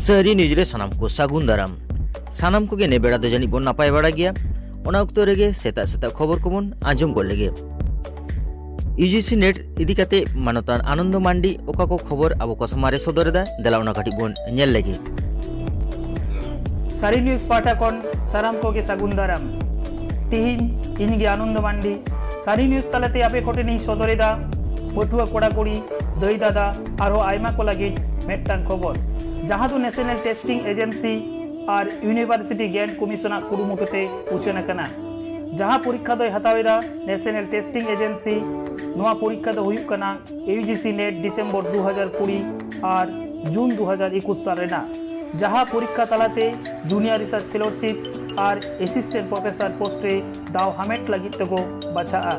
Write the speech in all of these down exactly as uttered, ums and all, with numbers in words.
ᱥᱟᱹᱨᱤ ᱱᱤᱭᱩᱡᱽ ᱨᱮ ᱥᱟᱱᱟᱢ ᱠᱚ ᱥᱟᱹᱜᱩᱱ ᱫᱟᱨᱟᱢ᱾ ᱥᱟᱱᱟᱢ ᱠᱚᱜᱮ ᱱᱮ ᱵᱮᱲᱟ ᱫᱚ ᱡᱟᱹᱱᱤᱡ ᱵᱚᱱ ᱱᱟᱯᱟᱭ ᱵᱟᱲᱟ ᱜᱮᱭᱟ᱾ ᱚᱱᱟ ᱚᱠᱛᱚ ᱨᱮᱜᱮ ᱥᱮᱛᱟᱜ ᱥᱮᱛᱟᱜ ᱠᱷᱚᱵᱚᱨ ᱠᱚᱵᱚᱱ ᱟᱸᱡᱚᱢ ᱜᱚᱫ ᱞᱮᱜᱮ᱾ ᱤᱭᱩ ᱡᱤ ᱥᱤ ᱱᱮᱴ ᱤᱫᱤ ᱠᱟᱛᱮ ᱢᱟᱱᱚᱛᱟᱱ ᱟᱱᱚᱱᱫᱚ ᱢᱟᱱᱰᱤ ᱚᱠᱟ ᱠᱚ ᱠᱷᱚᱵᱚᱨ ᱟᱵᱚ ᱠᱚ ᱥᱟᱢᱟᱝ ᱨᱮ ᱥᱚᱫᱚᱨ ᱮᱫᱟ, ᱫᱮᱞᱟ ᱚᱱᱟ ᱠᱟᱹᱴᱤᱡ ᱵᱚᱱ ᱧᱮᱞ ᱞᱮᱜᱮ᱾ ᱥᱟᱹᱨᱤ ᱱᱤᱭᱩᱡᱽ ᱯᱟᱦᱴᱟ ᱠᱷᱚᱱ ᱥᱟᱱᱟᱢ ᱠᱚᱜᱮ ᱥᱟᱹᱜᱩᱱ ᱫᱟᱨᱟᱢ᱾ ᱛᱤᱦᱤᱧ ᱤᱧ ᱜᱮ ᱟᱱᱚᱱᱫᱚ ᱢᱟᱱᱰᱤ ᱥᱟᱹᱨᱤ ᱱᱤᱭᱩᱡᱽ ᱛᱟᱞᱟᱛᱮ ᱟᱯᱮ ᱠᱚᱴᱷᱮᱱᱤᱧ ᱥᱚᱫᱚᱨ ᱮᱫᱟ ᱯᱟᱹᱴᱷᱩᱣᱟᱹ ᱠᱚᱲᱟ ᱠᱩᱲᱤ, ᱫᱟᱹᱭ ᱫᱟᱫᱟ, ᱟᱨᱦᱚᱸ ᱟᱭᱢᱟ ᱠᱚ ᱞᱟᱹᱜᱤᱫ ᱢᱤᱫᱴᱟᱝ ᱠᱷᱚᱵᱚᱨ, ᱡᱟᱦᱟᱸ ᱫᱚ ᱱᱮᱥᱱᱟᱞ ᱴᱮᱥᱴᱤᱝ ᱮᱡᱮᱱᱥᱤ ᱟᱨ ᱤᱭᱩᱱᱤᱵᱷᱟᱨᱥᱤᱴᱤ ᱜᱨᱟᱱᱴ ᱠᱚᱢᱤᱥᱚᱱᱟᱜ ᱠᱩᱨᱩᱢᱩᱴᱩ ᱛᱮ ᱩᱪᱷᱟᱹᱱ ᱟᱠᱟᱱᱟ᱾ ᱡᱟᱦᱟᱸ ᱯᱚᱨᱤᱠᱠᱷᱟ ᱫᱚᱭ ᱦᱟᱛᱟᱣ ᱮᱫᱟ ᱱᱮᱥᱱᱟᱞ ᱴᱮᱥᱴᱤᱝ ᱮᱡᱮᱱᱥᱤ, ᱱᱚᱣᱟ ᱯᱚᱨᱤᱠᱠᱷᱟ ᱫᱚ ᱦᱩᱭᱩᱜ ᱠᱟᱱᱟ U G C NET December ᱫᱩ ᱦᱟᱡᱟᱨ ᱠᱩᱲᱤ ᱟᱨ ᱡᱩᱱ ᱫᱩ ᱦᱟᱡᱟᱨ ᱮᱠᱩᱥ ᱥᱟᱞ ᱨᱮᱱᱟᱜ, ᱡᱟᱦᱟᱸ ᱯᱚᱨᱤᱠᱠᱷᱟ ᱛᱟᱞᱟᱛᱮ ᱡᱩᱱᱤᱭᱟᱨ ᱨᱤᱥᱟᱨᱪ ᱯᱷᱮᱞᱳᱥᱤᱯ ᱟᱨ ᱮᱥᱤᱥᱴᱮᱱᱴ ᱯᱨᱚᱯᱷᱮᱥᱚᱨ ᱯᱳᱥᱴ ᱨᱮ ᱫᱟᱣ ᱦᱟᱢᱮᱴ ᱞᱟᱹᱜᱤᱫ ᱛᱮᱠᱚ ᱵᱟᱪᱷᱟᱜᱼᱟ᱾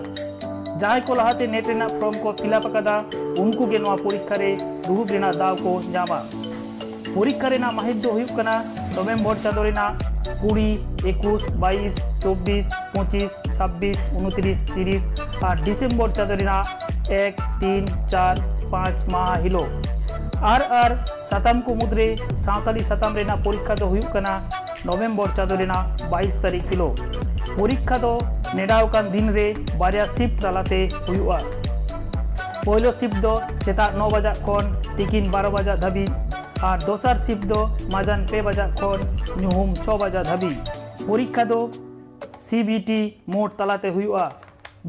ᱡᱟᱦᱟᱸᱭ ᱠᱚ ᱞᱟᱦᱟᱛᱮ ᱱᱮᱴ ᱨᱮᱱᱟᱜ ᱯᱷᱚᱨᱢ ᱠᱚ ᱯᱷᱤᱞᱟᱯ ᱟᱠᱟᱫᱟ, ᱩᱱᱠᱩ ᱜᱮ ᱱᱚᱣᱟ ᱯᱚᱨᱤᱠᱠᱷᱟ ᱨᱮ ᱫᱩᱲᱩᱵ ᱨᱮᱱᱟᱜ ᱫᱟᱣ ᱠᱚ ᱧᱟᱢᱟ᱾ ᱯᱚᱨᱤᱠᱠᱷᱟ ᱨᱮᱱᱟᱜ ᱢᱟᱹᱦᱤᱛ ᱫᱚ ᱦᱩᱭᱩᱜ ᱠᱟᱱᱟ ᱱᱚᱵᱷᱮᱢᱵᱚᱨ ᱪᱟᱸᱫᱳ ᱨᱮᱱᱟᱜ ᱠᱩᱲᱤ, ᱮᱠᱩᱥ, ᱵᱟᱭᱤᱥ, ᱪᱚᱵᱵᱤᱥ, ᱯᱚᱸᱪᱤᱥ, ᱪᱷᱟᱵᱵᱤᱥ, ᱩᱱᱛᱨᱤᱥ, ᱛᱤᱨᱤᱥ ᱟᱨ ᱰᱤᱥᱮᱢᱵᱚᱨ ᱪᱟᱸᱫᱳ ᱨᱮᱱᱟᱜ ᱮᱠ, ᱛᱤᱱ, ᱪᱟᱨ, ᱯᱟᱸᱪ ᱢᱟᱦᱟ ᱦᱤᱞᱳᱜ᱾ ᱟᱨ ᱟᱨ ᱥᱟᱛᱟᱢ ᱠᱚ ᱢᱩᱫᱽᱨᱮ ᱥᱟᱶᱛᱟᱞᱤ ᱥᱟᱛᱟᱢ ᱨᱮᱱᱟᱜ ᱯᱚᱨᱤᱠᱠᱷᱟ ᱫᱚ ᱦᱩᱭᱩᱜ ᱠᱟᱱᱟ ᱱᱚᱵᱷᱮᱢᱵᱚᱨ ᱪᱟᱸᱫᱳ ᱨᱮᱱᱟᱜ ᱵᱟᱭᱤᱥ ᱛᱟᱹᱨᱤᱠᱷ ᱦᱤᱞᱳᱜ᱾ ᱯᱚᱨᱤᱠᱠᱷᱟ ᱫᱚ ᱱᱮᱰᱟ ᱟᱠᱟᱱ ᱫᱤᱱ ᱨᱮ ᱵᱟᱨᱭᱟ ᱥᱤᱯᱴ ᱛᱟᱞᱟᱛᱮ ᱦᱩᱭᱩᱜᱼᱟ᱾ ᱯᱳᱭᱞᱳ ᱥᱤᱯᱴ ᱫᱚ ᱥᱮᱛᱟᱜ ᱱᱚ ᱵᱟᱡᱟᱜ ᱠᱷᱚᱱ ᱛᱤᱠᱤᱱ ᱵᱟᱨᱚ ᱵᱟᱡᱟᱜ ᱫᱷᱟᱹᱵᱤᱡ ᱟᱨ ᱫᱚᱥᱟᱨ ᱥᱤᱯᱴ ᱫᱚ ᱢᱟᱡᱟᱱ ᱯᱮ ᱵᱟᱡᱟᱜ ᱠᱷᱚᱱ ᱧᱩᱦᱩᱢ ᱪᱷᱚ ᱵᱟᱡᱟᱜ ᱫᱷᱟᱹᱵᱤᱡ᱾ ᱯᱚᱨᱤᱠᱠᱷᱟ ᱫᱚ ᱥᱤ ᱵᱤ ᱴᱤ ᱢᱳᱰ ᱛᱟᱞᱟᱛᱮ ᱦᱩᱭᱩᱜᱼᱟ,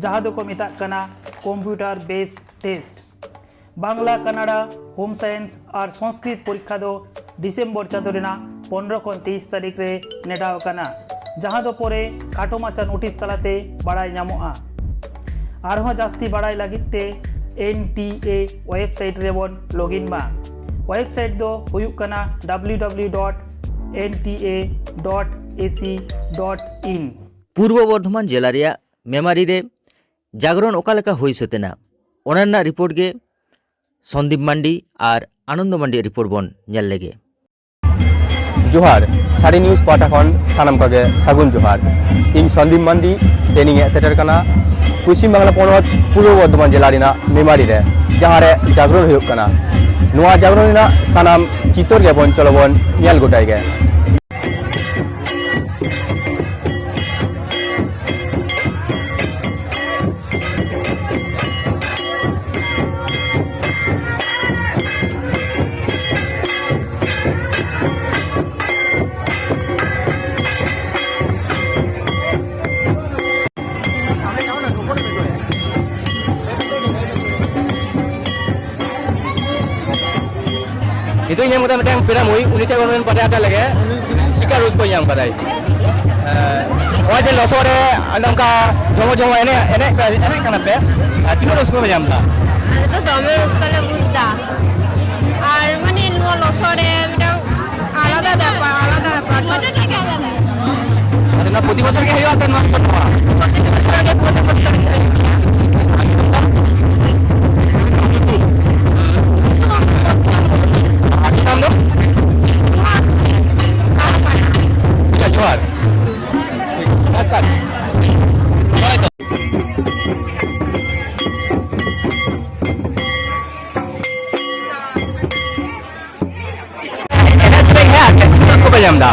ᱡᱟᱦᱟᱸ ᱫᱚᱠᱚ ᱢᱮᱛᱟᱜ ᱠᱟᱱᱟ computer based test. Bangla, Kannada, home science ᱟᱨ ᱥᱚᱝᱥᱠᱨᱤᱛ ᱯᱚᱨᱤᱠᱠᱷᱟ ᱫᱚ ᱰᱤᱥᱮᱢᱵᱚᱨ ᱪᱟᱸᱫᱳ ᱨᱮᱱᱟᱜ ᱯᱚᱱᱨᱚ ᱠᱷᱚᱱ ᱛᱮᱭᱤᱥ ᱛᱟᱹᱨᱤᱠᱷ ᱨᱮ ᱱᱮᱰᱟᱣ ᱟᱠᱟᱱᱟ, ᱡᱟᱦᱟᱸ ᱫᱚ ᱯᱚᱨᱮ ᱠᱷᱟᱴᱚ ᱢᱟᱪᱷᱟ ᱱᱳᱴᱤᱥ ᱛᱟᱞᱟᱛᱮ ᱵᱟᱲᱟᱭ ᱧᱟᱢᱚᱜᱼᱟ᱾ ᱟᱨᱦᱚᱸ ᱡᱟᱹᱥᱛᱤ ᱵᱟᱲᱟᱭ ᱞᱟᱹᱜᱤᱫ ᱛᱮ ᱮᱱ ᱴᱤ ᱮ ᱣᱮᱵᱥᱟᱭᱤᱴ ᱨᱮᱵᱚᱱ ᱞᱚᱜᱤᱱ ᱢᱟ᱾ ᱣᱮᱵᱥᱟᱭᱤᱴ ᱫᱚ ᱦᱩᱭᱩᱜ ᱠᱟᱱᱟ W W dot N T A dot A C dot in. Purba Bardhaman ᱡᱮᱞᱟ ᱨᱮᱭᱟᱜ ᱢᱮᱢᱟᱨᱤ ᱨᱮ ᱡᱟᱜᱽᱨᱚᱱ ᱚᱠᱟ ᱞᱮᱠᱟ ᱦᱩᱭ ᱥᱟᱹᱛ ᱮᱱᱟ, ᱚᱱᱟ ᱨᱮᱱᱟᱜ ᱨᱤᱯᱳᱨᱴ ᱜᱮ ᱥᱚᱱᱫᱤᱯ ᱢᱟᱱᱰᱤ ᱟᱨ ᱟᱱᱚᱱᱫᱚ ᱢᱟᱱᱰᱤᱭᱟᱜ ᱨᱤᱯᱳᱨᱴ ᱵᱚᱱ ᱧᱮᱞ ᱞᱮᱜᱮ᱾ ᱡᱚᱦᱟᱨ, ᱥᱟᱹᱨᱤ ᱱᱤᱭᱩᱡᱽ ᱯᱟᱦᱴᱟ ᱠᱷᱚᱱ ᱥᱟᱱᱟᱢ ᱠᱚᱜᱮ ᱥᱟᱹᱜᱩᱱ ᱡᱚᱦᱟᱨ᱾ ᱤᱧ ᱥᱚᱱᱫᱤᱯ ᱢᱟᱱᱰᱤ, ᱛᱮᱦᱮᱧ ᱤᱧ ᱦᱮᱡ ᱥᱮᱴᱮᱨ ᱠᱟᱱᱟ ᱯᱚᱪᱷᱤᱢ ᱵᱟᱝᱞᱟ ᱯᱚᱱᱚᱛ ᱯᱩᱨᱵᱚ ᱵᱚᱨᱫᱷᱚᱢᱟᱱ ᱡᱮᱞᱟ ᱨᱮᱱᱟᱜ ᱢᱮᱢᱟᱨᱤ ᱨᱮ, ᱡᱟᱦᱟᱸ ᱨᱮ ᱡᱟᱜᱽᱨᱚᱱ ᱦᱩᱭᱩᱜ ᱠᱟᱱᱟ᱾ ᱱᱚᱣᱟ ᱡᱟᱜᱽᱨᱚᱱ ᱨᱮᱱᱟᱜ ᱥᱟᱱᱟᱢ ᱪᱤᱛᱟᱹᱨ ᱜᱮᱵᱚᱱ, ᱪᱚᱞᱚ ᱵᱚᱱ ᱧᱮᱞ ᱜᱚᱴᱟᱭ ᱜᱮ᱾ ᱱᱤᱛᱚᱜ ᱤᱧ ᱧᱟᱢ ᱠᱟᱫᱟ ᱢᱤᱫᱴᱟᱝ ᱯᱮᱲᱟ ᱢᱟᱹᱭ, ᱩᱱᱤ ᱴᱷᱮᱱ ᱠᱷᱚᱱ ᱵᱚᱱ ᱵᱟᱰᱟᱭ ᱦᱟᱛᱟᱣ ᱞᱮᱜᱮ ᱪᱮᱫᱠᱟ ᱨᱟᱹᱥᱠᱟᱹ ᱧᱟᱢ ᱠᱟᱫᱟᱭ᱾ ᱮᱸ, ᱱᱚᱜᱼᱚᱭ ᱡᱮ ᱞᱚᱥᱚᱫ ᱨᱮ ᱱᱚᱝᱠᱟ ᱡᱷᱚᱢᱚᱨ ᱡᱷᱚᱢᱚᱨ ᱮᱱᱮᱡ, ᱮᱱᱮᱡ ᱯᱮ, ᱮᱱᱮᱡ ᱠᱟᱱᱟ ᱯᱮ, ᱟᱨ ᱛᱤᱱᱟᱹᱜ ᱨᱟᱹᱥᱠᱟᱹ ᱯᱮ ᱧᱟᱢ ᱮᱫᱟ? ᱟᱞᱮ ᱫᱚ ᱫᱚᱢᱮ ᱨᱟᱹᱥᱠᱟᱹ ᱞᱮ ᱵᱩᱡᱽ ᱮᱫᱟ᱾ ᱟᱨ ᱢᱟᱱᱮ ᱱᱚᱣᱟ ᱞᱚᱥᱚᱫ ᱨᱮ ᱢᱤᱫᱴᱟᱝ ᱟᱞᱟᱫᱟ ᱵᱮᱯᱟᱨ, ᱟᱞᱟᱫᱟ ᱵᱮᱯᱟᱨ᱾ ᱡᱚᱛᱚᱴᱟ ᱜᱮ ᱟᱞᱟᱫᱟ᱾ ᱟᱫᱚ ᱱᱚᱣᱟ ᱯᱨᱚᱛᱤ ᱵᱚᱪᱷᱚᱨ ᱜᱮ ᱦᱩᱭᱩᱜᱼᱟ ᱥᱮ ᱱᱚᱣᱟ ᱵᱚᱪᱷᱚᱨ ᱱᱚᱣᱟ? ᱯᱨᱚᱛᱤ ᱵᱚᱪᱷᱚᱨ ᱜᱮ, ᱯᱨᱚᱛᱤ ᱵᱚᱪᱷᱚᱨ ᱜᱮ ᱦᱩᱭᱩᱜ ᱜᱮᱭᱟ᱾ ᱟᱹᱛᱩ ᱛᱟᱢ ᱫᱚ? ᱱᱚᱣᱟ ᱟᱹᱛᱩ ᱜᱮ, ᱠᱟᱦᱟᱯᱟᱲᱟ᱾ ᱟᱪᱪᱷᱟ, ᱡᱚᱦᱟᱨ᱾ ᱴᱷᱤᱠ, ᱡᱚᱦᱟᱨ᱾ ᱮᱱᱮᱡ ᱥᱮᱨᱮᱧ ᱦᱮᱸ, ᱪᱮᱫ ᱨᱟᱹᱥᱠᱟᱹ ᱯᱮ ᱧᱟᱢ ᱮᱫᱟ?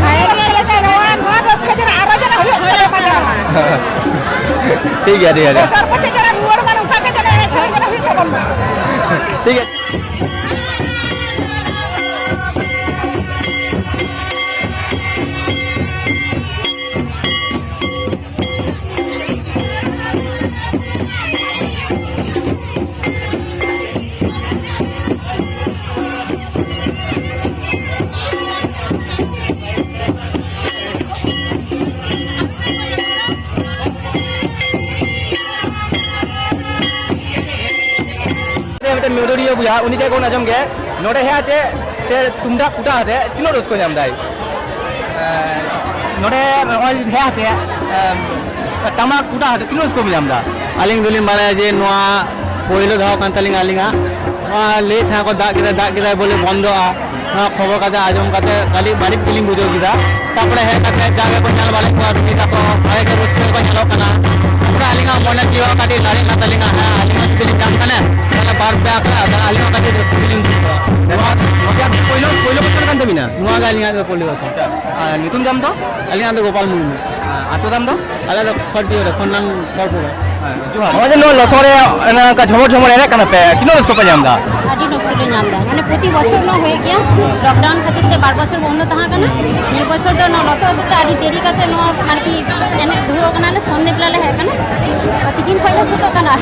ᱵᱷᱟᱜᱮ ᱜᱮ ᱨᱟᱹᱥᱠᱟᱹ ᱧᱟᱢᱚᱜᱼᱟ᱾ ᱱᱚᱣᱟ ᱨᱟᱹᱥᱠᱟᱹ ᱡᱮᱱᱚ ᱟᱨᱚ ᱡᱮᱱᱚ ᱦᱩᱭᱩᱜ ᱛᱟᱵᱚᱱ ᱢᱟ᱾ ᱴᱷᱤᱠ ᱜᱮᱭᱟ, ᱴᱷᱤᱠ ᱜᱮᱭᱟ᱾ ᱵᱚᱪᱷᱚᱨ ᱵᱚᱪᱷᱚᱨ ᱡᱮᱱᱚ ᱨᱩᱣᱟᱹᱲ ᱢᱟ, ᱱᱚᱝᱠᱟ ᱜᱮ ᱡᱮᱱᱚ ᱮᱱᱮᱡ ᱥᱮᱨᱮᱧ ᱡᱮᱱᱚ ᱦᱩᱭᱩᱜ ᱛᱟᱵᱚᱱ ᱢᱟ᱾ ᱴᱷᱤᱠ ᱜᱮᱭᱟ᱾ ᱢᱤᱫᱴᱮᱱ ᱢᱮᱞᱳᱰᱤᱭᱟᱹ ᱵᱚᱭᱦᱟ, ᱩᱱᱤ ᱴᱷᱮᱱ ᱠᱷᱚᱱ ᱟᱸᱡᱚᱢ ᱜᱮ, ᱱᱚᱰᱮ ᱦᱮᱡ ᱟᱛᱮ ᱥᱮ ᱛᱩᱢᱫᱟᱜ ᱠᱩᱴᱟ ᱟᱛᱮ ᱛᱤᱱᱟᱹᱜ ᱨᱟᱹᱥᱠᱟᱹ ᱧᱟᱢ ᱫᱟᱭ? ᱮᱸ, ᱱᱚᱰᱮ ᱱᱚᱜᱼᱚᱭ ᱦᱮᱡ ᱟᱛᱮ, ᱮᱸ, ᱴᱟᱢᱟᱠ ᱠᱩᱴᱟ ᱟᱛᱮ ᱛᱤᱱᱟᱹᱜ ᱨᱟᱹᱥᱠᱟᱹ ᱵᱤᱱ ᱧᱟᱢ ᱮᱫᱟ? ᱟᱹᱞᱤᱧ ᱫᱚᱞᱤᱧ ᱵᱟᱲᱟᱭᱟ ᱡᱮ ᱱᱚᱣᱟ ᱯᱳᱭᱞᱳ ᱫᱷᱟᱣ ᱠᱟᱱ ᱛᱟᱹᱞᱤᱧᱟ ᱟᱹᱞᱤᱧᱟᱜ᱾ ᱱᱚᱣᱟ ᱞᱟᱹᱭ ᱛᱟᱦᱮᱸ ᱠᱚ ᱫᱟᱜ ᱠᱮᱫᱟᱭ, ᱫᱟᱜ ᱠᱮᱫᱟᱭ ᱵᱚᱞᱮ ᱵᱚᱱᱫᱚᱜᱼᱟ᱾ ᱱᱚᱣᱟ ᱠᱷᱚᱵᱚᱨ ᱠᱟᱛᱮ ᱟᱸᱡᱚᱢ ᱠᱟᱛᱮ ᱠᱟᱹᱴᱤᱡ ᱵᱟᱹᱲᱤᱡ ᱜᱮᱞᱤᱧ ᱵᱩᱡᱷᱟᱹᱣ ᱠᱮᱫᱟ᱾ ᱛᱟᱯᱚᱨᱮ ᱦᱮᱡ ᱠᱟᱛᱮ ᱡᱟᱜᱮ ᱠᱚ ᱧᱮᱞ ᱵᱟᱲᱟᱭᱮᱫ ᱠᱚᱣᱟ, ᱨᱩᱜᱤ ᱛᱟᱠᱚ ᱵᱷᱟᱜᱮ ᱜᱮ ᱨᱟᱹᱥᱠᱟᱹ ᱜᱮᱠᱚ ᱧᱮᱞᱚᱜ ᱠᱟᱱᱟ᱾ ᱛᱟᱯᱚᱨᱮ ᱟᱹᱞᱤᱧᱟᱜ ᱢᱚᱱᱮ ᱡᱤᱣᱤ ᱦᱚᱸ ᱠᱟᱹᱴᱤᱡ ᱞᱟᱲᱮᱡ ᱠᱟᱱ ᱛᱟᱹᱞᱤᱧᱟ, ᱦᱮᱸ, ᱟᱹᱞᱤᱧ ᱦᱚᱸ ᱡᱩᱫᱤ ᱞᱤᱧ ᱧᱟᱢ ᱠᱷᱟᱱ, ᱛᱟᱦᱚᱞᱮ ᱵᱟᱨ ᱯᱮ ᱟᱠᱷᱲᱟ, ᱛᱟᱦᱚᱞᱮ ᱟᱹᱞᱤᱧ ᱦᱚᱸ ᱠᱟᱹᱴᱤᱡ ᱨᱟᱹᱥᱠᱟᱹ ᱞᱤᱧ ᱱᱚᱣᱟ ᱜᱮ ᱟᱹᱞᱤᱧᱟᱜ ᱫᱚ ᱯᱚᱞᱤ ᱵᱟᱥᱟ᱾ ᱟᱪᱪᱷᱟ, ᱟᱨ ᱧᱩᱛᱩᱢ ᱛᱟᱢ ᱫᱚ? ᱟᱹᱞᱤᱧᱟᱜ ᱫᱚ ᱜᱳᱯᱟᱞ ᱢᱩᱨᱢᱩ᱾ ᱟᱨ ᱟᱛᱳ ᱛᱟᱢ ᱫᱚ? ᱟᱞᱮ ᱫᱚ ᱥᱚᱨᱯᱩᱨ ᱨᱮ, ᱠᱷᱚᱱᱱᱟᱝ ᱥᱚᱨᱯᱩᱨ ᱨᱮ᱾ ᱦᱮᱸ, ᱡᱚᱦᱟᱨ᱾ ᱱᱚᱜᱼᱚᱭ ᱡᱮ ᱱᱚᱣᱟ ᱞᱚᱥᱚᱫ ᱨᱮ ᱚᱱᱮ ᱚᱱᱠᱟ ᱡᱷᱚᱢᱚᱨ ᱡᱷᱚᱢᱚᱨ ᱮᱱᱮᱡ ᱠᱟᱱᱟ ᱯᱮ, ᱛᱤᱱᱟᱹᱜ ᱨᱟᱹᱥᱠᱟᱹ ᱯᱮ ᱧᱟᱢ ᱮᱫᱟ? ᱟᱹᱰᱤ ᱨᱟᱹᱥᱠᱟᱹ ᱞᱮ ᱧᱟᱢ ᱮᱫᱟ᱾ ᱢᱟᱱᱮ ᱯᱨᱚᱛᱤ ᱵᱚᱪᱷᱚᱨ ᱱᱚᱣᱟ ᱦᱩᱭᱩᱜ ᱜᱮᱭᱟ, ᱞᱚᱠᱰᱟᱣᱩᱱ ᱠᱷᱟᱹᱛᱤᱨ ᱛᱮ ᱵᱟᱨ ᱵᱚᱪᱷᱚᱨ ᱵᱚᱱᱫᱚ ᱛᱟᱦᱮᱸ ᱠᱟᱱᱟ᱾ ᱱᱤᱭᱟᱹ ᱵᱚᱪᱷᱚᱨ ᱫᱚ ᱱᱚᱣᱟ ᱞᱚᱥᱚᱫ ᱦᱚᱛᱮᱡ ᱛᱮ ᱟᱹᱰᱤ ᱫᱮᱨᱤ ᱠᱟᱛᱮ ᱱᱚᱣᱟ ᱟᱨᱠᱤ ᱮᱱᱮᱡ ᱫᱷᱩᱨᱟᱹᱣ ᱠᱟᱱᱟᱞᱮ, ᱥᱚᱱᱫᱷᱮ ᱵᱮᱞᱟ ᱞᱮ ᱦᱮᱡ ᱟᱠᱟᱱᱟ, ᱛᱤᱠᱤᱱ ᱠᱷᱚᱱ ᱞᱮ ᱥᱩᱛᱩᱜ ᱠᱟᱱᱟ᱾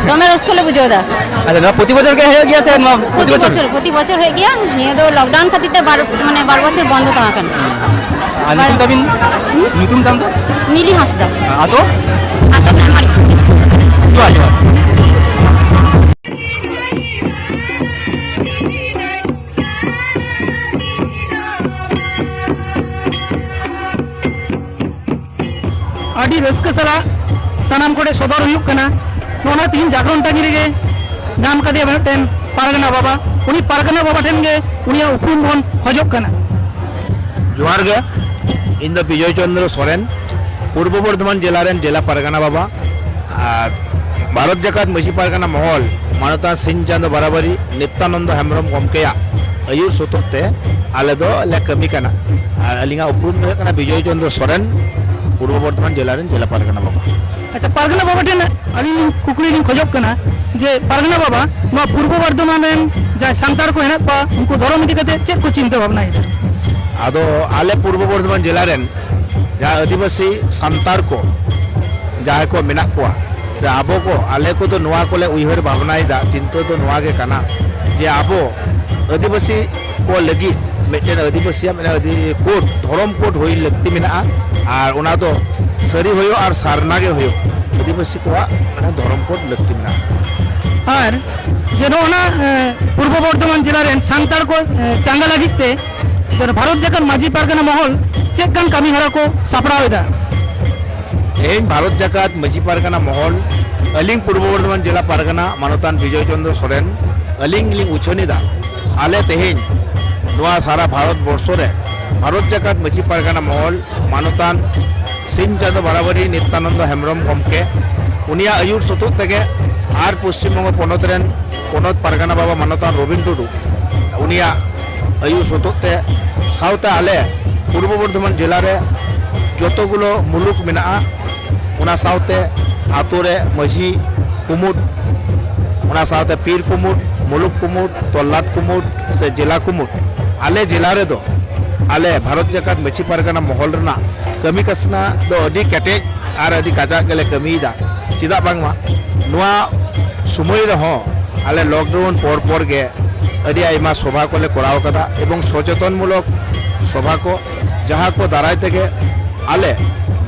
ᱫᱚᱢᱮ ᱨᱟᱹᱥᱠᱟᱹ ᱞᱮ ᱵᱩᱡᱷᱟᱹᱣ ᱮᱫᱟ᱾ ᱟᱪᱪᱷᱟ, ᱱᱚᱣᱟ ᱯᱨᱚᱛᱤ ᱵᱚᱪᱷᱚᱨ ᱜᱮ ᱦᱩᱭᱩᱜ ᱜᱮᱭᱟ ᱥᱮ ᱱᱚᱣᱟ ᱯᱨᱚᱛᱤ ᱯᱨᱚᱛᱤ ᱵᱚᱪᱷᱚᱨ? ᱵᱚᱪᱷᱚᱨ, ᱯᱨᱚᱛᱤ ᱵᱚᱪᱷᱚᱨ ᱦᱩᱭᱩᱜ ᱜᱮᱭᱟ᱾ ᱱᱤᱭᱟᱹ ᱫᱚ ᱞᱚᱠᱰᱟᱣᱩᱱ ᱠᱷᱟᱹᱛᱤᱨ ᱛᱮ ᱵᱟᱨ, ᱢᱟᱱᱮ ᱵᱟᱨ ᱵᱚᱪᱷᱚᱨ ᱵᱚᱱᱫᱚ ᱛᱟᱦᱮᱸ ᱠᱟᱱᱟ᱾ ᱟᱨ ᱧᱩᱛᱩᱢ ᱛᱟᱵᱤᱱ? ᱦᱩᱸ? ᱧᱩᱛᱩᱢ ᱛᱟᱢ ᱫᱚ? ᱢᱤᱞᱤ ᱦᱟᱸᱥᱫᱟ᱾ ᱟᱛᱳ? ᱟᱛᱳ ᱢᱮᱢᱟᱨᱤ᱾ ᱡᱚᱦᱟᱨ, ᱡᱚᱦᱟᱨ᱾ ᱟᱹᱰᱤ ᱨᱟᱹᱥᱠᱟᱹ ᱥᱟᱞᱟᱜ ᱥᱟᱱᱟᱢ ᱠᱚᱴᱷᱮᱱ ᱥᱚᱫᱚᱨ ᱦᱩᱭᱩᱜ ᱠᱟᱱᱟ᱾ ᱱᱚᱜᱼᱚ ᱱᱟ ᱛᱤᱦᱤᱧ ᱡᱟᱜᱽᱨᱚᱱ ᱴᱟᱺᱜᱤ ᱨᱮᱜᱮ ᱧᱟᱢ ᱠᱟᱫᱮᱭᱟ ᱢᱤᱫᱴᱮᱱ ᱯᱟᱨᱜᱟᱱᱟ ᱵᱟᱵᱟ᱾ ᱩᱱᱤ ᱯᱟᱨᱜᱟᱱᱟ ᱵᱟᱵᱟ ᱴᱷᱮᱱ ᱜᱮ ᱩᱱᱤᱭᱟᱜ ᱩᱯᱨᱩᱢ ᱵᱚᱱ ᱠᱷᱚᱡᱚᱜ ᱠᱟᱱᱟ᱾ ᱡᱚᱦᱟᱨ ᱜᱮ, ᱤᱧ ᱫᱚ ᱵᱤᱡᱚᱭ ᱪᱚᱱᱫᱨᱚ ᱥᱚᱨᱮᱱ, ᱯᱩᱨᱵᱚ ᱵᱚᱨᱫᱷᱚᱢᱟᱱ ᱡᱮᱞᱟ ᱨᱮᱱ ᱡᱮᱞᱟ ᱯᱟᱨᱜᱟᱱᱟ ᱵᱟᱵᱟ᱾ ᱟᱨ ᱵᱷᱟᱨᱚᱛ ᱡᱟᱠᱟᱛ ᱢᱟᱹᱡᱷᱤ ᱯᱟᱨᱜᱟᱱᱟ ᱢᱚᱦᱚᱞ ᱢᱟᱱᱚᱛᱟᱱ ᱥᱤᱧ ᱪᱟᱸᱫᱚ ᱵᱟᱨᱟᱵᱟᱨᱤ ᱱᱤᱛᱭᱟᱱᱚᱱᱫᱚ ᱦᱮᱢᱵᱨᱚᱢ ᱜᱚᱢᱠᱮᱭᱟᱜ ᱟᱹᱭᱩᱨ ᱥᱚᱛᱚᱛ ᱛᱮ ᱟᱞᱮ ᱫᱚ ᱞᱮ ᱠᱟᱹᱢᱤ ᱠᱟᱱᱟ᱾ ᱟᱨ ᱟᱹᱞᱤᱧᱟᱜ ᱩᱯᱨᱩᱢ ᱫᱚ ᱦᱩᱭᱩᱜ ᱠᱟᱱᱟ ᱵᱤᱡᱚᱭ ᱪᱚᱸᱫᱽᱨᱚ ᱥᱚᱨᱮᱱ, ᱯᱩᱨᱵᱚ ᱵᱚᱨᱫᱷᱚᱢᱟᱱ ᱡᱮᱞᱟ ᱨᱮᱱ ᱡᱮᱞᱟ ᱯᱟᱨᱜᱟᱱᱟ ᱵᱟᱵᱟ᱾ ᱟᱪᱪᱷᱟ, ᱯᱟᱨᱜᱟᱱᱟ ᱵᱟᱵᱟ ᱴᱷᱮᱱ ᱟᱹᱞᱤᱧ ᱞᱤᱧ ᱠᱩᱠᱞᱤ ᱞᱤᱧ ᱠᱷᱚᱡᱚᱜ ᱠᱟᱱᱟ ᱡᱮ ᱯᱟᱨᱜᱟᱱᱟ ᱵᱟᱵᱟ, ᱱᱚᱣᱟ ᱯᱩᱨᱵᱚ ᱵᱚᱨᱫᱷᱚᱢᱟᱱ ᱨᱮᱱ ᱡᱟᱦᱟᱸᱭ ᱥᱟᱱᱛᱟᱲ ᱠᱚ ᱦᱮᱱᱟᱜ ᱠᱚᱣᱟ, ᱩᱱᱠᱩ ᱫᱷᱚᱨᱚᱢ ᱤᱫᱤ ᱠᱟᱛᱮ ᱪᱮᱫ ᱠᱚ ᱪᱤᱱᱛᱟᱹ ᱵᱷᱟᱵᱽᱱᱟᱭᱮᱫᱟ? ᱟᱫᱚ ᱟᱞᱮ ᱯᱩᱨᱵᱚ ᱵᱚᱨᱫᱷᱚᱢᱟᱱ ᱡᱮᱞᱟ ᱨᱮᱱ ᱡᱟᱦᱟᱸ ᱟᱹᱫᱤᱵᱟᱹᱥᱤ ᱥᱟᱱᱛᱟᱲ ᱠᱚ ᱡᱟᱦᱟᱸᱭ ᱠᱚ ᱢᱮᱱᱟᱜ ᱠᱚᱣᱟ, ᱥᱮ ᱟᱵᱚ ᱠᱚ, ᱟᱞᱮ ᱠᱚᱫᱚ ᱱᱚᱣᱟ ᱠᱚᱞᱮ ᱩᱭᱦᱟᱹᱨ ᱵᱷᱟᱵᱽᱱᱟᱭᱮᱫᱟ, ᱪᱤᱱᱛᱟᱹ ᱫᱚ ᱱᱚᱣᱟ ᱜᱮ ᱠᱟᱱᱟ ᱡᱮ ᱟᱵᱚ ᱟᱹᱫᱤᱵᱟᱹᱥᱤ ᱠᱚ ᱞᱟᱹᱜᱤᱫ ᱢᱤᱫᱴᱮᱱ ᱟᱹᱫᱤᱵᱟᱹᱥᱤᱭᱟᱜ ᱢᱤᱫᱴᱮᱱ ᱟᱹᱫᱤ-, ᱠᱳᱰ, ᱫᱷᱚᱨᱚᱢ ᱠᱳᱰ ᱦᱩᱭ ᱞᱟᱹᱠᱛᱤ ᱢᱮᱱᱟᱜᱼᱟ᱾ ᱟᱨ ᱚᱱᱟ ᱫᱚ ᱥᱟᱹᱨᱤ ᱦᱩᱭᱩᱜ ᱟᱨ ᱥᱟᱨᱱᱟ ᱜᱮ ᱦᱩᱭᱩᱜ, ᱟᱹᱫᱤᱵᱟᱹᱥᱤ ᱠᱚᱣᱟᱜ ᱢᱟᱱᱮ ᱫᱷᱚᱨᱚᱢ ᱠᱳᱰ ᱞᱟᱹᱠᱛᱤ ᱢᱮᱱᱟᱜᱼᱟ᱾ ᱟᱨ ᱡᱮ ᱱᱚᱜᱼᱚ ᱱᱟ, ᱮ, ᱯᱩᱨᱵᱚ ᱵᱚᱨᱫᱷᱚᱢᱟᱱ ᱡᱮᱞᱟ ᱨᱮᱱ ᱥᱟᱱᱛᱟᱲ ᱠᱚ, ᱮ, ᱪᱟᱸᱜᱟ ᱞᱟᱹᱜᱤᱫ ᱛᱮ ᱡᱮ ᱵᱷᱟᱨᱚᱛ ᱡᱟᱠᱟᱛ ᱢᱟᱹᱡᱷᱤ ᱯᱟᱨᱜᱟᱱᱟ ᱢᱚᱦᱚᱞ ᱪᱮᱫ ᱞᱮᱠᱟᱱ ᱠᱟᱹᱢᱤ ᱦᱚᱨᱟ ᱠᱚ ᱥᱟᱯᱲᱟᱣ ᱮᱫᱟ? ᱛᱮᱦᱮᱧ ᱵᱷᱟᱨᱚᱛ ᱡᱟᱠᱟᱛ ᱢᱟᱹᱡᱷᱤ ᱯᱟᱨᱜᱟᱱᱟ ᱢᱚᱦᱚᱞ, ᱟᱹᱞᱤᱧ ᱯᱩᱨᱵᱚ ᱵᱚᱨᱫᱷᱚᱢᱟᱱ ᱡᱮᱞᱟ ᱯᱟᱨᱜᱟᱱᱟ ᱢᱟᱱᱚᱛᱟᱱ ᱵᱤᱡᱚᱭ ᱪᱚᱸᱫᱽᱨᱚ ᱥᱚᱨᱮᱱ, ᱟᱹᱞᱤᱧ ᱜᱮᱞᱤᱧ ᱩᱪᱷᱟᱹᱱ ᱮᱫᱟ᱾ ᱟᱞᱮ ᱛᱮᱦᱮᱧ ᱱᱚᱣᱟ ᱥᱟᱨᱟ ᱵᱷᱟᱨᱚᱛ ᱵᱚᱨᱥᱚ ᱨᱮ ᱵᱷᱟᱨᱚᱛ ᱡᱟᱠᱟᱛ ᱢᱟᱹᱡᱷᱤ ᱯᱟᱨᱜᱟᱱᱟ ᱢᱚᱦᱚᱞ ᱢᱟᱱᱚᱛᱟᱱ ᱥᱤᱧ ᱪᱟᱸᱫᱚ ᱵᱟᱨᱟᱵᱟᱨᱤ ᱱᱤᱛᱭᱟᱱᱚᱱᱫᱚ ᱦᱮᱢᱵᱨᱚᱢ ᱜᱚᱢᱠᱮ, ᱩᱱᱤᱭᱟᱜ ᱟᱹᱭᱩᱨ ᱥᱚᱛᱚᱜ ᱛᱮᱜᱮ ᱟᱨ ᱯᱚᱥᱪᱤᱢ ᱵᱚᱝᱜᱚ ᱯᱚᱱᱚᱛ ᱨᱮᱱ ᱯᱚᱱᱚᱛ ᱯᱟᱨᱜᱟᱱᱟ ᱵᱟᱵᱟ ᱢᱟᱱᱚᱛᱟᱱ ᱨᱚᱵᱤᱱ ᱴᱩᱰᱩ, ᱩᱱᱤᱭᱟᱜ ᱟᱹᱭᱩᱨ ᱥᱚᱛᱚᱜ ᱛᱮ, ᱥᱟᱶᱛᱮ ᱟᱞᱮ ᱯᱩᱨᱵᱚ ᱵᱚᱨᱫᱷᱚᱢᱟᱱ ᱡᱮᱞᱟ ᱨᱮ ᱡᱚᱛᱚ ᱜᱩᱞᱳ ᱢᱩᱞᱩᱠ ᱢᱮᱱᱟᱜᱼᱟ, ᱚᱱᱟ ᱥᱟᱶᱛᱮ ᱟᱛᱳ ᱨᱮ ᱢᱟᱹᱡᱷᱤ ᱠᱩᱢᱩᱴ, ᱚᱱᱟ ᱥᱟᱶᱛᱮ ᱯᱤᱨ ᱠᱩᱢᱩᱴ, ᱢᱩᱞᱩᱠ ᱠᱩᱢᱩᱴ, ᱛᱚᱞᱞᱟᱴ ᱠᱩᱢᱩᱴ ᱥᱮ ᱡᱮᱞᱟ ᱠᱩᱢᱩᱴ, ᱟᱞᱮ ᱡᱮᱞᱟ ᱨᱮᱫᱚ ᱟᱞᱮ ᱵᱷᱟᱨᱚᱛ ᱡᱟᱠᱟᱛ ᱢᱟᱹᱡᱷᱤ ᱯᱟᱨᱜᱟᱱᱟ ᱢᱚᱦᱚᱞ ᱨᱮᱱᱟᱜ ᱠᱟᱹᱢᱤ ᱠᱟᱥᱱᱟ ᱫᱚ ᱟᱹᱰᱤ ᱠᱮᱴᱮᱡ ᱟᱨ ᱟᱹᱰᱤ ᱠᱟᱡᱟᱠ ᱜᱮᱞᱮ ᱠᱟᱹᱢᱤᱭᱮᱫᱟ᱾ ᱪᱮᱫᱟᱜ ᱵᱟᱝᱢᱟ ᱱᱚᱣᱟ ᱥᱚᱢᱚᱭ ᱨᱮᱦᱚᱸ ᱟᱞᱮ ᱞᱚᱠᱰᱟᱣᱩᱱ ᱯᱚᱨ ᱯᱚᱨ ᱜᱮ ᱟᱹᱰᱤ ᱟᱭᱢᱟ ᱥᱚᱵᱷᱟ ᱠᱚᱞᱮ ᱠᱚᱨᱟᱣ ᱠᱟᱫᱟ ᱮᱵᱚᱝ ᱥᱚᱪᱮᱛᱚᱱ ᱢᱩᱞᱚᱠ ᱥᱚᱵᱷᱟ ᱠᱚ, ᱡᱟᱦᱟᱸ ᱠᱚ ᱫᱟᱨᱟᱭ ᱛᱮᱜᱮ ᱟᱞᱮ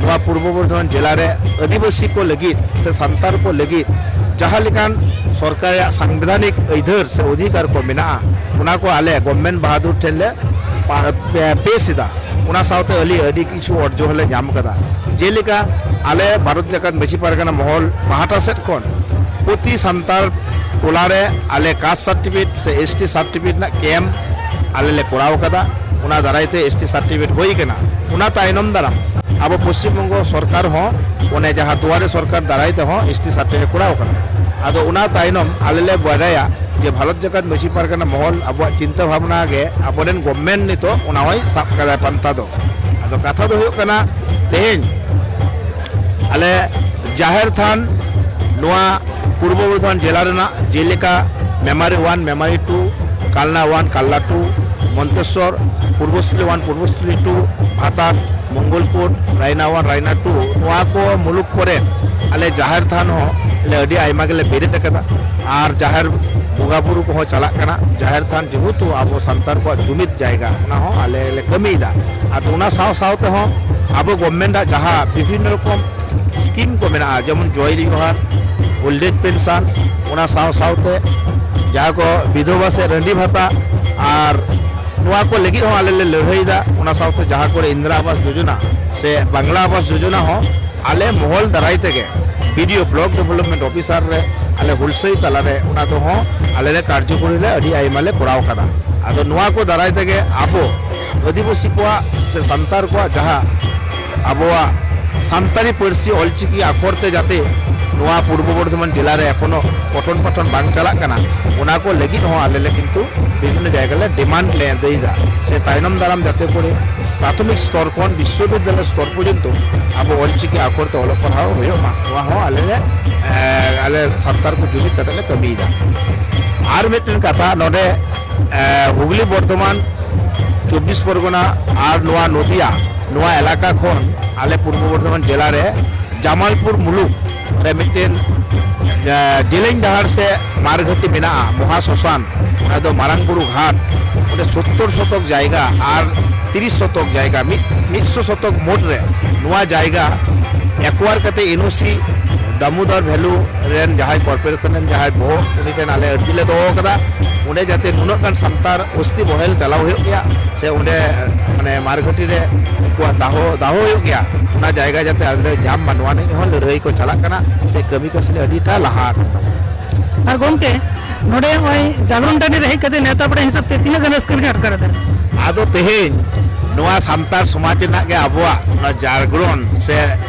ᱱᱚᱣᱟ ᱯᱩᱨᱵᱚ ᱵᱚᱨᱫᱷᱚᱢᱟᱱ ᱡᱮᱞᱟ ᱨᱮ ᱟᱹᱫᱤᱵᱟᱹᱥᱤ ᱠᱚ ᱞᱟᱹᱜᱤᱫ ᱥᱮ ᱥᱟᱱᱛᱟᱲ ᱠᱚ ᱞᱟᱹᱜᱤᱫ ᱡᱟᱦᱟᱸ ᱞᱮᱠᱟᱱ ᱥᱚᱨᱠᱟᱨᱟᱜ ᱥᱟᱝᱵᱤᱫᱷᱟᱱᱤᱠ ᱟᱹᱭᱫᱟᱹᱨ ᱥᱮ ᱚᱫᱷᱤᱠᱟᱨ ᱠᱚ ᱢᱮᱱᱟᱜᱼᱟ, ᱚᱱᱟ ᱠᱚ ᱟᱞᱮ ᱜᱚᱵᱷᱢᱮᱱᱴ ᱵᱟᱦᱟᱫᱩᱨ ᱴᱷᱮᱱ ᱞᱮ ᱯᱟ-, ᱯᱮ-, ᱯᱮᱥ ᱮᱫᱟ᱾ ᱚᱱᱟ ᱥᱟᱶᱛᱮ ᱟᱹᱞᱤᱧ ᱟᱹᱰᱤ ᱠᱤᱪᱷᱩ ᱚᱨᱡᱚ ᱦᱚᱸᱞᱮ ᱧᱟᱢ ᱠᱟᱫᱟ᱾ ᱡᱮᱞᱮᱠᱟ ᱟᱞᱮ ᱵᱷᱟᱨᱚᱛ ᱡᱟᱠᱟᱛ ᱢᱟᱹᱡᱷᱤ ᱯᱟᱨᱜᱟᱱᱟ ᱢᱚᱦᱚᱞ ᱯᱟᱦᱴᱟ ᱥᱮᱫ ᱠᱷᱚᱱ ᱯᱨᱚᱛᱤ ᱥᱟᱱᱛᱟᱲ ᱴᱚᱞᱟ ᱨᱮ ᱟᱞᱮ ᱠᱟᱥᱴ ᱥᱟᱨᱴᱤᱯᱷᱤᱠᱮᱴ ᱥᱮ ᱮᱥ ᱴᱤ ᱥᱟᱨᱴᱤᱯᱷᱤᱠᱮᱴ ᱨᱮᱱᱟᱜ ᱠᱮᱢᱯ ᱟᱞᱮ ᱞᱮ ᱠᱚᱨᱟᱣ ᱠᱟᱫᱟ᱾ ᱚᱱᱟ ᱫᱟᱨᱟᱭ ᱛᱮ ᱮᱥ ᱴᱤ ᱥᱟᱨᱴᱤᱯᱷᱤᱠᱮᱴ ᱦᱩᱭ ᱠᱟᱱᱟ᱾ ᱚᱱᱟ ᱛᱟᱭᱱᱚᱢ ᱫᱟᱨᱟᱢ ᱟᱵᱚ ᱯᱚᱥᱪᱤᱢ ᱵᱚᱝᱜᱚ ᱥᱚᱨᱠᱟᱨ ᱦᱚᱸ ᱚᱱᱮ ᱡᱟᱦᱟᱸ ᱫᱩᱣᱟᱨᱮ ᱥᱚᱨᱠᱟᱨ ᱫᱟᱨᱟᱭ ᱛᱮᱦᱚᱸ ᱮᱥ ᱴᱤ ᱥᱟᱨᱴᱤᱯᱷᱤᱠᱮᱴ ᱠᱚᱨᱟᱣ ᱠᱟᱱᱟ᱾ ᱟᱫᱚ ᱚᱱᱟ ᱛᱟᱭᱱᱚᱢ ᱟᱞᱮ ᱞᱮ ᱵᱟᱰᱟᱭᱟ ᱡᱮ ᱵᱷᱟᱨᱚᱛ ᱡᱟᱠᱟᱛ ᱢᱟᱹᱡᱷᱤ ᱯᱟᱨᱜᱟᱱᱟ ᱢᱚᱦᱚᱞ ᱟᱵᱚᱣᱟᱜ ᱪᱤᱱᱛᱟᱹ ᱵᱷᱟᱵᱽᱱᱟ ᱜᱮ ᱟᱵᱚᱨᱮᱱ ᱜᱚᱵᱷᱢᱮᱱᱴ ᱱᱤᱛᱚᱜ ᱚᱱᱟ ᱦᱚᱸᱭ ᱥᱟᱵ ᱠᱟᱫᱟᱭ ᱯᱟᱱᱛᱷᱟ ᱫᱚ᱾ ᱟᱫᱚ ᱠᱟᱛᱷᱟ ᱫᱚ ᱦᱩᱭᱩᱜ ᱠᱟᱱᱟ, ᱛᱮᱦᱮᱧ ᱟᱞᱮ ᱡᱟᱦᱮᱨ ᱛᱷᱟᱱ ᱱᱚᱣᱟ ᱯᱩᱨᱵᱚ ᱵᱚᱨᱫᱷᱚᱢᱟᱱ ᱡᱮᱞᱟ ᱨᱮᱱᱟᱜ ᱡᱮᱞᱮᱠᱟ Memari one, Memari two, Kalna one, Kalna two, Monteswar, Purbasthali one, Purbasthali two, Bhatar, Mongalkote, Raina one, Raina two, ᱱᱚᱣᱟ ᱠᱚ ᱢᱩᱞᱩᱠ ᱠᱚᱨᱮ ᱟᱞᱮ ᱡᱟᱦᱮᱨ ᱛᱷᱟᱱ ᱦᱚᱸ ᱞᱮ ᱟᱹᱰᱤ ᱟᱭᱢᱟ ᱜᱮᱞᱮ ᱵᱮᱨᱮᱫ ᱟᱠᱟᱫᱟ᱾ ᱟᱨ ᱡᱟᱦᱮᱨ ᱵᱚᱸᱜᱟ ᱵᱩᱨᱩ ᱠᱚᱦᱚᱸ ᱪᱟᱞᱟᱜ ᱠᱟᱱᱟ᱾ ᱡᱟᱦᱮᱨ ᱛᱷᱟᱱ ᱡᱮᱦᱮᱛᱩ ᱟᱵᱚ ᱥᱟᱱᱛᱟᱲ ᱠᱚᱣᱟᱜ ᱡᱩᱢᱤᱫ ᱡᱟᱭᱜᱟ, ᱚᱱᱟ ᱦᱚᱸ ᱟᱞᱮ ᱞᱮ ᱠᱟᱹᱢᱤᱭᱮᱫᱟ᱾ ᱟᱫᱚ ᱚᱱᱟ ᱥᱟᱶ ᱥᱟᱶ ᱛᱮᱦᱚᱸ ᱟᱵᱚ ᱜᱚᱵᱷᱢᱮᱱᱴ ᱟᱜ ᱡᱟᱦᱟᱸ ᱵᱤᱵᱷᱤᱱᱱᱚ ᱨᱚᱠᱚᱢ ᱥᱠᱤᱢ ᱠᱚ ᱢᱮᱱᱟᱜᱼᱟ, ᱡᱮᱢᱚᱱ ᱡᱚᱭ ᱡᱚᱦᱟᱨ, ᱳᱞᱰ ᱮᱡᱽ ᱯᱮᱱᱥᱚᱱ, ᱚᱱᱟ ᱥᱟᱶ ᱥᱟᱶᱛᱮ ᱡᱟᱦᱟᱸ ᱠᱚ ᱵᱤᱫᱷᱚᱵᱟ ᱥᱮ ᱨᱟᱺᱰᱤ ᱵᱷᱟᱛᱟ, ᱟᱨ ᱱᱚᱣᱟ ᱠᱚ ᱞᱟᱹᱜᱤᱫ ᱦᱚᱸ ᱟᱞᱮ ᱞᱮ ᱞᱟᱹᱲᱦᱟᱹᱭᱮᱫᱟ᱾ ᱚᱱᱟ ᱥᱟᱶᱛᱮ ᱡᱟᱦᱟᱸ ᱠᱚᱨᱮ ᱤᱱᱫᱨᱟ ᱟᱵᱟᱥ ᱡᱳᱡᱚᱱᱟ ᱥᱮ ᱵᱟᱝᱞᱟ ᱟᱵᱟᱥ ᱡᱳᱡᱚᱱᱟ ᱦᱚᱸ ᱟᱞᱮ ᱢᱚᱦᱚᱞ ᱫᱟᱨᱟᱭ ᱛᱮᱜᱮ ᱵᱤ ᱰᱤ ᱳ, ᱵᱞᱚᱠ ᱰᱮᱵᱷᱞᱚᱯᱢᱮᱱᱴ ᱚᱯᱷᱤᱥᱟᱨ ᱨᱮ ᱟᱞᱮ ᱦᱩᱞᱥᱟᱹᱭ ᱛᱟᱞᱟᱨᱮ ᱚᱱᱟ ᱫᱚᱦᱚᱸ ᱟᱞᱮ ᱞᱮ ᱠᱟᱨᱡᱚᱠᱚᱨᱤ ᱞᱮ ᱟᱹᱰᱤ ᱟᱭᱢᱟ ᱞᱮ ᱠᱚᱨᱟᱣ ᱠᱟᱫᱟ᱾ ᱟᱫᱚ ᱱᱚᱣᱟ ᱠᱚ ᱫᱟᱨᱟᱭ ᱛᱮᱜᱮ ᱟᱵᱚ ᱟᱹᱫᱤᱵᱟᱹᱥᱤ ᱠᱚᱣᱟᱜ ᱥᱮ ᱥᱟᱱᱛᱟᱲ ᱠᱚᱣᱟᱜ ᱡᱟᱦᱟᱸ ᱟᱵᱚᱣᱟᱜ ᱥᱟᱱᱛᱟᱲᱤ ᱯᱟᱹᱨᱥᱤ ᱚᱞᱪᱤᱠᱤ ᱟᱠᱷᱚᱨ ᱛᱮ ᱡᱟᱛᱮ ᱱᱚᱣᱟ ᱯᱩᱨᱵᱚ ᱵᱚᱨᱫᱷᱚᱢᱟᱱ ᱡᱮᱞᱟ ᱨᱮ ᱮᱠᱷᱚᱱᱳ ᱯᱚᱴᱷᱚᱱ ᱯᱟᱴᱷᱚᱱ ᱵᱟᱝ ᱪᱟᱞᱟᱜ ᱠᱟᱱᱟ, ᱚᱱᱟ ᱠᱚ ᱞᱟᱹᱜᱤᱫ ᱦᱚᱸ ᱟᱞᱮ ᱞᱮ ᱠᱤᱱᱛᱩ ᱵᱤᱵᱷᱤᱱᱱᱚ ᱡᱟᱭᱜᱟ ᱞᱮ ᱰᱤᱢᱟᱱᱰ ᱞᱮ ᱟᱹᱫᱟᱹᱭᱮᱫᱟ᱾ ᱥᱮ ᱛᱟᱭᱱᱚᱢ ᱫᱟᱨᱟᱢ ᱡᱟᱛᱮ ᱠᱚᱨᱮ ᱯᱨᱟᱛᱷᱚᱢᱤᱠ ᱥᱛᱚᱨ ᱠᱷᱚᱱ ᱵᱤᱥᱥᱚᱵᱤᱫᱽᱫᱟᱞᱚᱭ ᱥᱛᱚᱨ ᱯᱚᱨᱡᱚᱱᱛᱚ ᱟᱵᱚ ᱚᱞᱪᱤᱠᱤ ᱟᱠᱷᱚᱨ ᱛᱮ ᱚᱞᱚᱜ ᱯᱟᱲᱦᱟᱣ ᱦᱩᱭᱩᱜ ᱢᱟ, ᱱᱚᱣᱟ ᱦᱚᱸ ᱟᱞᱮ ᱞᱮ, ᱮ, ᱟᱞᱮ ᱥᱟᱱᱛᱟᱲ ᱠᱚ ᱡᱩᱢᱤᱫ ᱠᱟᱛᱮ ᱞᱮ ᱠᱟᱹᱢᱤᱭᱮᱫᱟ᱾ ᱟᱨ ᱢᱤᱫᱴᱮᱱ ᱠᱟᱛᱷᱟ, ᱱᱚᱰᱮ, ᱮ, ᱦᱩᱜᱽᱞᱤ ᱵᱚᱨᱫᱷᱚᱢᱟᱱ ᱪᱚᱵᱵᱤᱥ ᱯᱚᱨᱜᱚᱱᱟ ᱟᱨ ᱱᱚᱣᱟ ᱱᱚᱫᱤᱭᱟ, ᱱᱚᱣᱟ ᱮᱞᱟᱠᱟ ᱠᱷᱚᱱ ᱟᱞᱮ ᱯᱩᱨᱵᱚ ᱵᱚᱨᱫᱷᱚᱢᱟᱱ ᱡᱮᱞᱟ ᱨᱮ ᱡᱟᱢᱟᱞᱯᱩᱨ ᱢᱩᱞᱩᱠ ᱨᱮ ᱢᱤᱫᱴᱮᱱ, ᱮ, ᱡᱮᱞᱮᱧ ᱰᱟᱦᱟᱨ ᱥᱮ ᱢᱟᱨᱜᱷᱟᱹᱴᱤ ᱢᱮᱱᱟᱜᱼᱟ, ᱢᱚᱦᱟ ᱥᱚᱥᱟᱱ, ᱚᱱᱟ ᱫᱚ ᱢᱟᱨᱟᱝ ᱵᱩᱨᱩ ᱜᱷᱟᱴ, ᱚᱸᱰᱮ ᱥᱳᱛᱛᱳᱨ ᱥᱚᱛᱚᱠ ᱡᱟᱭᱜᱟ ᱟᱨ ᱛᱤᱨᱤᱥ ᱥᱚᱛᱚᱠ ᱡᱟᱭᱜᱟ, ᱢᱤᱫ, ᱢᱤᱫ ᱥᱚ ᱥᱚᱛᱚᱠ ᱢᱳᱴ ᱨᱮ ᱱᱚᱣᱟ ᱡᱟᱭᱜᱟ ᱮᱠᱣᱟᱨ ᱠᱟᱛᱮ ᱮᱱ ᱳ ᱥᱤ ᱫᱟᱢᱳᱫᱚᱨ ᱵᱷᱮᱞᱩ ᱨᱮᱱ ᱡᱟᱦᱟᱸᱭ ᱠᱚᱨᱯᱳᱨᱮᱥᱚᱱ ᱨᱮᱱ ᱡᱟᱦᱟᱸᱭ ᱵᱚᱦᱚᱜ, ᱩᱱᱤ ᱴᱷᱮᱱ ᱟᱞᱮ ᱟᱹᱨᱡᱤ ᱞᱮ ᱫᱚᱦᱚ ᱟᱠᱟᱫᱟ᱾ ᱚᱸᱰᱮ ᱡᱟᱛᱮ ᱱᱩᱱᱟᱹᱜ ᱜᱟᱱ ᱥᱟᱱᱛᱟᱲ ᱚᱥᱛᱤ ᱵᱚᱦᱮᱞ ᱪᱟᱞᱟᱣ ᱦᱩᱭᱩᱜ ᱜᱮᱭᱟ, ᱥᱮ ᱚᱸᱰᱮ, ᱢᱟᱱᱮ, ᱢᱟᱨᱜᱷᱟᱹᱴᱤ ᱨᱮ ᱩᱱᱠᱩᱣᱟᱜ ᱫᱟᱦᱚ, ᱫᱟᱦᱚ ᱦᱩᱭᱩᱜ ᱜᱮᱭᱟ, ᱚᱱᱟ ᱡᱟᱭᱜᱟ ᱡᱟᱛᱮ ᱟᱞᱮ ᱞᱮ ᱧᱟᱢ ᱢᱟ, ᱱᱚᱣᱟ ᱱᱤᱭᱮ ᱦᱚᱸ ᱞᱟᱹᱲᱦᱟᱹᱭ ᱠᱚ ᱪᱟᱞᱟᱜ ᱠᱟᱱᱟ ᱥᱮ ᱠᱟᱹᱢᱤ ᱠᱟᱹᱥᱱᱤ ᱟᱹᱰᱤᱴᱟ ᱞᱟᱦᱟ ᱟᱠᱟᱱ ᱛᱟᱵᱚᱱᱟ᱾ ᱟᱨ ᱜᱚᱢᱠᱮ, ᱱᱚᱰᱮ ᱱᱚᱜᱼᱚᱭ ᱡᱟᱜᱽᱨᱚᱱ ᱴᱟᱺᱰᱤ ᱨᱮ ᱦᱮᱡ ᱠᱟᱛᱮ ᱱᱮᱣᱛᱟ ᱯᱮᱲᱟ ᱦᱤᱥᱟᱹᱵ ᱛᱮ ᱛᱤᱱᱟᱹᱜ ᱜᱟᱱ ᱨᱟᱹᱥᱠᱟᱹ ᱵᱤᱱ ᱟᱴᱠᱟᱨ ᱮᱫᱟ? ᱟᱫᱚ ᱛᱮᱦᱮᱧ ᱱᱚᱣᱟ ᱥᱟᱱᱛᱟᱲ ᱥᱚᱢᱟᱡᱽ ᱨᱮᱱᱟᱜ ᱜᱮ ᱟᱵᱚᱣᱟᱜ ᱱᱚᱣᱟ ᱡᱟᱜᱽᱨᱚᱱ ᱥᱮ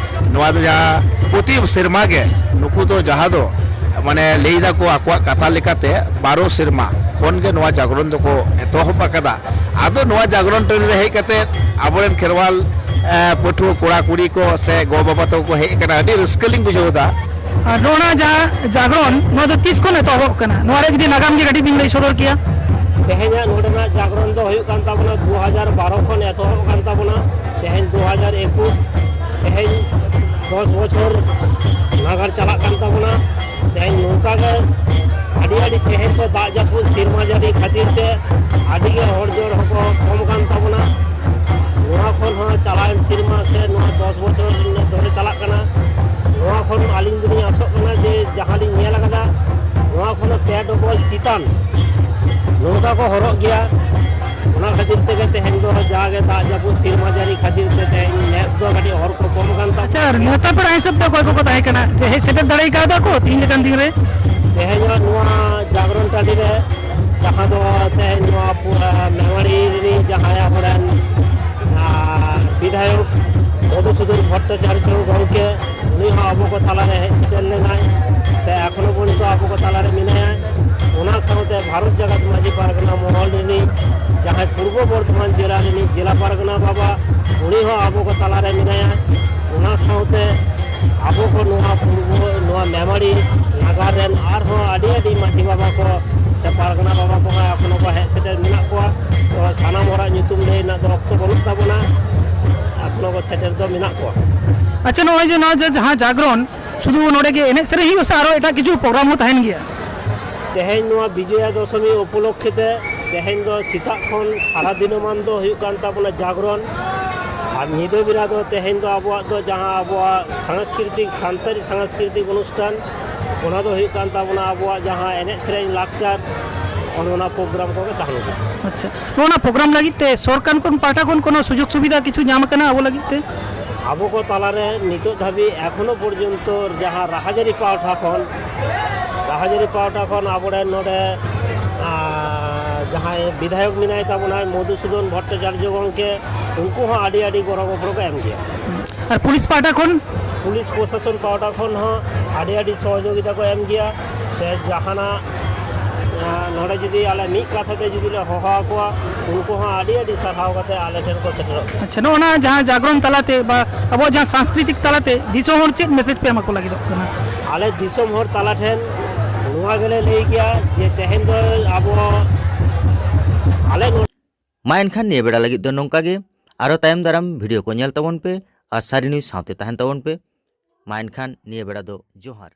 ᱱᱚᱣᱟ ᱫᱚ ᱡᱟᱦᱟᱸ ᱯᱨᱚᱛᱤ ᱥᱮᱨᱢᱟ ᱜᱮ ᱱᱩᱠᱩ ᱫᱚ ᱡᱟᱦᱟᱸ ᱫᱚ, ᱢᱟᱱᱮ, ᱞᱟᱹᱭ ᱫᱟᱠᱚ ᱟᱠᱚᱣᱟᱜ ᱠᱟᱛᱷᱟ ᱞᱮᱠᱟᱛᱮ ᱵᱟᱨᱚ ᱥᱮᱨᱢᱟ ᱠᱷᱚᱱ ᱜᱮ ᱱᱚᱣᱟ ᱡᱟᱜᱽᱨᱚᱱ ᱫᱚᱠᱚ ᱮᱛᱚᱦᱚᱵ ᱟᱠᱟᱫᱟ᱾ ᱟᱫᱚ ᱱᱚᱣᱟ ᱡᱟᱜᱽᱨᱚᱱ ᱴᱟᱺᱰᱤ ᱨᱮ ᱦᱮᱡ ᱠᱟᱛᱮ ᱟᱵᱚᱨᱮᱱ ᱠᱷᱮᱨᱣᱟᱞ, ᱮ, ᱯᱟᱹᱴᱷᱩᱣᱟᱹ ᱠᱚᱲᱟ ᱠᱩᱲᱤ ᱠᱚ ᱥᱮ ᱜᱚ ᱵᱟᱵᱟ ᱛᱟᱠᱚ ᱠᱚ ᱦᱮᱡ ᱟᱠᱟᱱᱟ, ᱟᱹᱰᱤ ᱨᱟᱹᱥᱠᱟᱹ ᱞᱤᱧ ᱵᱩᱡᱷᱟᱹᱣ ᱮᱫᱟ᱾ ᱟᱨ ᱱᱚᱜᱼᱚ ᱱᱟ ᱡᱟᱦᱟᱸ ᱡᱟᱜᱽᱨᱚᱱ, ᱱᱚᱣᱟ ᱫᱚ ᱛᱤᱥ ᱠᱷᱚᱱ ᱮᱛᱚᱦᱚᱵᱚᱜ ᱠᱟᱱᱟ? ᱱᱚᱣᱟ ᱨᱮ ᱡᱩᱫᱤ ᱱᱟᱜᱟᱢ ᱜᱮ ᱠᱟᱹᱴᱤᱡ ᱵᱤᱱ ᱞᱟᱹᱭ ᱥᱚᱫᱚᱨ ᱠᱮᱭᱟ᱾ ᱛᱮᱦᱮᱧᱟᱜ ᱱᱚᱰᱮᱱᱟᱜ ᱡᱟᱜᱽᱨᱚᱱ ᱫᱚ ᱦᱩᱭᱩᱜ ᱠᱟᱱ ᱛᱟᱵᱚᱱᱟ ᱫᱩ ᱦᱟᱡᱟᱨ ᱵᱟᱨᱚ ᱠᱷᱚᱱ ᱮᱛᱚᱦᱚᱵ ᱠᱟᱱ ᱛᱟᱵᱚᱱᱟ᱾ ᱛᱮᱦᱮᱧ ᱫᱩ ᱦᱟᱡᱟᱨ ᱮᱠᱩᱥ, ᱛᱮᱦᱮᱧ ᱫᱚᱥ ᱵᱚᱪᱷᱚᱨ ᱱᱟᱜᱟᱨ ᱪᱟᱞᱟᱜ ᱠᱟᱱ ᱛᱟᱵᱚᱱᱟ᱾ ᱛᱮᱦᱮᱧ ᱱᱚᱝᱠᱟ ᱜᱮ ᱟᱹᱰᱤ ᱟᱹᱰᱤ ᱛᱮᱦᱮᱧ ᱫᱚ ᱫᱟᱜ ᱡᱟᱹᱯᱩᱫ ᱥᱮᱨᱢᱟ ᱡᱟᱹᱲᱤ ᱠᱷᱟᱹᱛᱤᱨ ᱛᱮ ᱟᱹᱰᱤ ᱜᱮ ᱦᱚᱲ ᱡᱚᱲ ᱦᱚᱸᱠᱚ ᱠᱚᱢ ᱠᱟᱱ ᱛᱟᱵᱚᱱᱟ᱾ ᱱᱚᱣᱟ ᱠᱷᱚᱱ ᱦᱚᱸ ᱪᱟᱞᱟᱣᱮᱱ ᱥᱮᱨᱢᱟ ᱥᱮ ᱱᱚᱣᱟ ᱫᱚᱥ ᱵᱚᱪᱷᱚᱨ ᱨᱮᱱᱟᱜ ᱫᱷᱚᱨᱮ ᱪᱟᱞᱟᱜ ᱠᱟᱱᱟ, ᱱᱚᱣᱟ ᱠᱷᱚᱱ ᱟᱹᱞᱤᱧ ᱫᱚᱞᱤᱧ ᱟᱥᱚᱜ ᱠᱟᱱᱟ ᱡᱮ ᱡᱟᱦᱟᱸ ᱞᱤᱧ ᱧᱮᱞ ᱟᱠᱟᱫᱟ, ᱱᱚᱣᱟ ᱠᱷᱚᱱ ᱯᱮ ᱰᱚᱵᱚᱞ ᱪᱮᱛᱟᱱ ᱱᱚᱝᱠᱟ ᱠᱚ ᱦᱚᱨᱚᱜ ᱜᱮᱭᱟ᱾ ᱚᱱᱟ ᱠᱷᱟᱹᱛᱤᱨ ᱛᱮᱜᱮ ᱛᱮᱦᱮᱧ ᱫᱚ ᱡᱟᱜᱮ ᱫᱟᱜ ᱡᱟᱹᱯᱩᱫ ᱥᱮᱨᱢᱟ ᱡᱟᱹᱲᱤ ᱠᱷᱟᱹᱛᱤᱨ ᱛᱮ ᱛᱮᱦᱮᱧ ᱱᱮᱥ ᱫᱚ ᱠᱟᱹᱴᱤᱡ ᱦᱚᱲ ᱠᱚ ᱠᱚᱢ ᱠᱟᱱ ᱛᱟᱵᱚᱱᱟ᱾ ᱟᱪᱪᱷᱟ, ᱟᱨ ᱱᱮᱣᱛᱟ ᱯᱮᱲᱟ ᱦᱤᱥᱟᱹᱵ ᱛᱮ ᱚᱠᱚᱭ ᱠᱚᱠᱚ ᱛᱟᱦᱮᱸ ᱠᱟᱱᱟ ᱡᱮ ᱦᱮᱡ ᱥᱮᱴᱮᱨ ᱫᱟᱲᱮ ᱠᱟᱣᱫᱟ ᱠᱚ ᱛᱮᱦᱮᱧ ᱞᱮᱠᱟᱱ ᱫᱤᱱ ᱨᱮ? ᱛᱮᱦᱮᱧᱟᱜ ᱱᱚᱣᱟ ᱡᱟᱜᱽᱨᱚᱱ ᱴᱟᱺᱰᱤ ᱨᱮ ᱡᱟᱦᱟᱸ ᱫᱚ ᱛᱮᱦᱮᱧ ᱱᱚᱣᱟ ᱯᱩ-, ᱢᱮᱢᱟᱨᱤ ᱨᱤᱱᱤᱡ ᱡᱟᱦᱟᱸᱭ ᱟᱵᱚᱨᱮᱱ, ᱟᱨ, ᱵᱤᱫᱷᱟᱭᱚᱠ ᱢᱚᱫᱷᱩᱥᱩᱫᱚᱱ ᱵᱷᱚᱴᱴᱟᱪᱟᱨᱡᱚ ᱜᱚᱢᱠᱮ, ᱩᱱᱤ ᱦᱚᱸ ᱟᱵᱚ ᱠᱚ ᱛᱟᱞᱟᱨᱮ ᱦᱮᱡ ᱥᱮᱴᱮᱨ ᱞᱮᱱᱟᱭ, ᱥᱮ ᱮᱠᱷᱚᱱᱳ ᱯᱚᱨᱡᱚᱱᱛᱚ ᱟᱵᱚ ᱠᱚ ᱛᱟᱞᱟᱨᱮ ᱢᱮᱱᱟᱭᱟ᱾ ᱚᱱᱟ ᱥᱟᱶᱛᱮ ᱵᱷᱟᱨᱚᱛ ᱡᱟᱠᱟᱛ ᱢᱟᱹᱡᱷᱤ ᱯᱟᱨᱜᱟᱱᱟ ᱢᱚᱦᱚᱞ ᱨᱤᱱᱤᱡ ᱡᱟᱦᱟᱸᱭ ᱯᱩᱨᱵᱚ ᱵᱚᱨᱫᱷᱚᱢᱟᱱ ᱡᱮᱞᱟ ᱨᱤᱱᱤᱡ ᱡᱮᱞᱟ ᱯᱟᱨᱜᱟᱱᱟ ᱵᱟᱵᱟ, ᱩᱱᱤ ᱦᱚᱸ ᱟᱵᱚ ᱠᱚ ᱛᱟᱞᱟᱨᱮ ᱢᱮᱱᱟᱭᱟ᱾ ᱚᱱᱟ ᱥᱟᱶᱛᱮ ᱟᱵᱚ ᱠᱚ ᱱᱚᱣᱟ ᱯᱩᱨᱵᱚ, ᱱᱚᱣᱟ ᱢᱮᱢᱟᱨᱤ ᱱᱟᱜᱟᱨ ᱨᱮᱱ ᱟᱨᱦᱚᱸ ᱟᱹᱰᱤ ᱟᱹᱰᱤ ᱢᱟᱹᱡᱷᱤ ᱵᱟᱵᱟ ᱠᱚ ᱥᱮ ᱯᱟᱨᱜᱟᱱᱟ ᱵᱟᱵᱟ ᱠᱚᱦᱚᱸ ᱮᱠᱷᱚᱱᱳ ᱠᱚ ᱦᱮᱡ ᱥᱮᱴᱮᱨ ᱢᱮᱱᱟᱜ ᱠᱚᱣᱟ᱾ ᱛᱚ ᱥᱟᱱᱟᱢ ᱦᱚᱲᱟᱜ ᱧᱩᱛᱩᱢ ᱞᱟᱹᱭ ᱨᱮᱱᱟᱜ ᱫᱚ ᱚᱠᱛᱚ ᱵᱟᱹᱱᱩᱜ ᱛᱟᱵᱚᱱᱟ, ᱮᱠᱷᱚᱱᱳ ᱠᱚ ᱥᱮᱴᱮᱨ ᱫᱚ ᱢᱮᱱᱟᱜ ᱠᱚᱣᱟ᱾ ᱟᱪᱪᱷᱟ, ᱱᱚᱜᱼᱚᱭ ᱡᱮ ᱱᱚᱣᱟ ᱡᱮ ᱡᱟᱦᱟᱸ ᱡᱟᱜᱽᱨᱚᱱ, ᱥᱩᱫᱷᱩ ᱱᱚᱰᱮ ᱜᱮ ᱮᱱᱮᱡ ᱥᱮᱨᱮᱧ ᱦᱩᱭᱩᱜᱼᱟ ᱥᱮ ᱟᱨᱚ ᱮᱴᱟᱜ ᱠᱤᱪᱷᱩ ᱯᱨᱳᱜᱨᱟᱢ ᱦᱚᱸ ᱛᱟᱦᱮᱱ ᱜᱮᱭᱟ? ᱛᱮᱦᱮᱧ ᱱᱚᱣᱟ ᱵᱤᱡᱚᱭᱟ ᱫᱚᱥᱚᱢᱤ ᱩᱯᱚᱞᱚᱠᱠᱷᱮ ᱛᱮ ᱛᱮᱦᱮᱧ ᱫᱚ ᱥᱮᱛᱟᱜ ᱠᱷᱚᱱ ᱥᱟᱨᱟ ᱫᱤᱱᱚᱢᱟᱱ ᱫᱚ ᱦᱩᱭᱩᱜ ᱠᱟᱱ ᱛᱟᱵᱚᱱᱟ ᱡᱟᱜᱽᱨᱚᱱ, ᱟᱨ ᱧᱤᱫᱟᱹ ᱵᱮᱲᱟ ᱫᱚ ᱛᱮᱦᱮᱧ ᱫᱚ ᱟᱵᱚᱣᱟᱜ ᱫᱚ ᱡᱟᱦᱟᱸ ᱟᱵᱚᱣᱟᱜ ᱥᱟᱝᱥᱠᱨᱤᱛᱤᱠ, ᱥᱟᱱᱛᱟᱲᱤ ᱥᱟᱝᱥᱠᱨᱤᱛᱤᱠ ᱚᱱᱩᱥᱴᱷᱟᱱ, ᱚᱱᱟ ᱫᱚ ᱦᱩᱭᱩᱜ ᱠᱟᱱ ᱛᱟᱵᱚᱱᱟ ᱟᱵᱚᱣᱟᱜ ᱡᱟᱦᱟᱸ ᱮᱱᱮᱡ ᱥᱮᱨᱮᱧ ᱞᱟᱠᱪᱟᱨ, ᱚᱱ ᱚᱱᱟ ᱯᱨᱳᱜᱨᱟᱢ ᱠᱚᱜᱮ ᱛᱟᱦᱮᱱ ᱠᱟᱱᱟ᱾ ᱟᱪᱪᱷᱟ, ᱱᱚᱣᱟ ᱯᱨᱳᱜᱨᱟᱢ ᱞᱟᱹᱜᱤᱫ ᱛᱮ ᱥᱚᱨᱠᱟᱨ ᱠᱷᱚᱱ ᱯᱟᱦᱴᱟ ᱠᱷᱚᱱ ᱠᱳᱱᱳ ᱥᱩᱡᱳᱜᱽ ᱥᱩᱵᱤᱫᱷᱟ ᱠᱤᱪᱷᱩ ᱧᱟᱢ ᱟᱠᱟᱱᱟ ᱟᱵᱚ ᱞᱟᱹᱜᱤᱫ ᱛᱮ? ᱟᱵᱚ ᱠᱚ ᱛᱟᱞᱟᱨᱮ ᱱᱤᱛᱚᱜ ᱫᱷᱟᱹᱵᱤᱡ ᱮᱠᱷᱚᱱᱳ ᱯᱚᱨᱡᱚᱱᱛᱚ ᱡᱟᱦᱟᱸ ᱨᱟᱦᱟᱡᱟᱹᱨᱤ ᱯᱟᱦᱴᱟ ᱠᱷᱚᱱ, ᱨᱟᱦᱟᱡᱟᱹᱨᱤ ᱯᱟᱦᱴᱟ ᱠᱷᱚᱱ ᱟᱵᱚᱨᱮᱱ ᱱᱚᱰᱮ, ᱟᱸ, ᱡᱟᱦᱟᱸᱭ ᱵᱤᱫᱷᱟᱭᱚᱠ ᱢᱮᱱᱟᱭ ᱛᱟᱵᱚᱱᱟᱭ ᱢᱚᱫᱷᱩᱥᱩᱫᱚᱱ ᱵᱷᱚᱴᱴᱟᱪᱟᱨᱡᱚ ᱜᱚᱢᱠᱮ, ᱩᱱᱠᱩ ᱦᱚᱸ ᱟᱹᱰᱤ ᱟᱹᱰᱤ ᱜᱚᱲᱚ ᱜᱚᱯᱚᱲᱚ ᱠᱚ ᱮᱢ ᱜᱮᱭᱟ᱾ ᱟᱨ ᱯᱩᱞᱤᱥ ᱯᱟᱦᱴᱟ ᱠᱷᱚᱱ? ᱯᱩᱞᱤᱥ ᱯᱨᱚᱥᱟᱥᱚᱱ ᱯᱟᱦᱴᱟ ᱠᱷᱚᱱ ᱦᱚᱸ ᱟᱹᱰᱤ ᱟᱹᱰᱤ ᱥᱚᱦᱚᱡᱳᱜᱤᱛᱟ ᱠᱚ ᱮᱢ ᱜᱮᱭᱟ, ᱥᱮ ᱡᱟᱦᱟᱱᱟᱜ, ᱟᱸ, ᱱᱚᱰᱮ ᱡᱩᱫᱤ ᱟᱞᱮ ᱢᱤᱫ ᱠᱟᱛᱷᱟ ᱛᱮ ᱡᱩᱫᱤ ᱞᱮ ᱦᱚᱦᱚ ᱟᱠᱚᱣᱟ, ᱩᱱᱠᱩ ᱦᱚᱸ ᱟᱹᱰᱤ ᱟᱹᱰᱤ ᱥᱟᱨᱦᱟᱣ ᱠᱟᱛᱮ ᱟᱞᱮ ᱴᱷᱮᱱ ᱠᱚ ᱥᱮᱴᱮᱨᱚᱜ ᱠᱟᱱᱟ᱾ ᱟᱪᱪᱷᱟ, ᱱᱚᱜᱼᱚ ᱱᱟ ᱡᱟᱦᱟᱸ ᱡᱟᱜᱽᱨᱚᱱ ᱛᱟᱞᱟᱛᱮ ᱵᱟ ᱟᱵᱚᱣᱟᱜ ᱡᱟᱦᱟᱸ ᱥᱟᱝᱥᱠᱨᱤᱛᱤᱠ ᱛᱟᱞᱟᱛᱮ ᱫᱤᱥᱚᱢ ᱦᱚᱲ ᱪᱮᱫ ᱢᱮᱥᱮᱡᱽ ᱯᱮ ᱮᱢᱟ ᱠᱚ ᱞᱟᱹᱜᱤᱫᱚᱜ ᱠᱟᱱᱟ? ᱟᱞᱮ ᱫᱤᱥᱚᱢ ᱦᱚᱲ ᱛᱟᱞᱟ ᱴᱷᱮᱱ ᱱᱚᱣᱟ ᱜᱮᱞᱮ ᱞᱟᱹᱭ ᱜᱮᱭᱟ ᱡᱮ ᱛᱮᱦᱮᱧ ᱫᱚ ᱟᱵᱚ, ᱟᱞᱮ ᱱᱚᱰᱮ ᱢᱟ ᱮᱱᱠᱷᱟᱱ ᱱᱤᱭᱟᱹ ᱵᱮᱲᱟ ᱞᱟᱹᱜᱤᱫ ᱫᱚ ᱱᱚᱝᱠᱟ ᱜᱮ᱾ ᱟᱨᱚ ᱛᱟᱭᱚᱢ ᱫᱟᱨᱟᱢ ᱵᱷᱤᱰᱤᱭᱳ ᱠᱚ ᱧᱮᱞ ᱛᱟᱵᱚᱱ ᱯᱮ ᱟᱨ ᱥᱟᱹᱨᱤ ᱱᱤᱭᱩᱡᱽ ᱥᱟᱶᱛᱮ ᱛᱟᱦᱮᱱ ᱛᱟᱵᱚᱱ ᱯᱮ᱾ ᱢᱟ ᱮᱱᱠᱷᱟᱱ ᱱᱤᱭᱟᱹ ᱵᱮᱲᱟ ᱫᱚ ᱡᱚᱦᱟᱨ᱾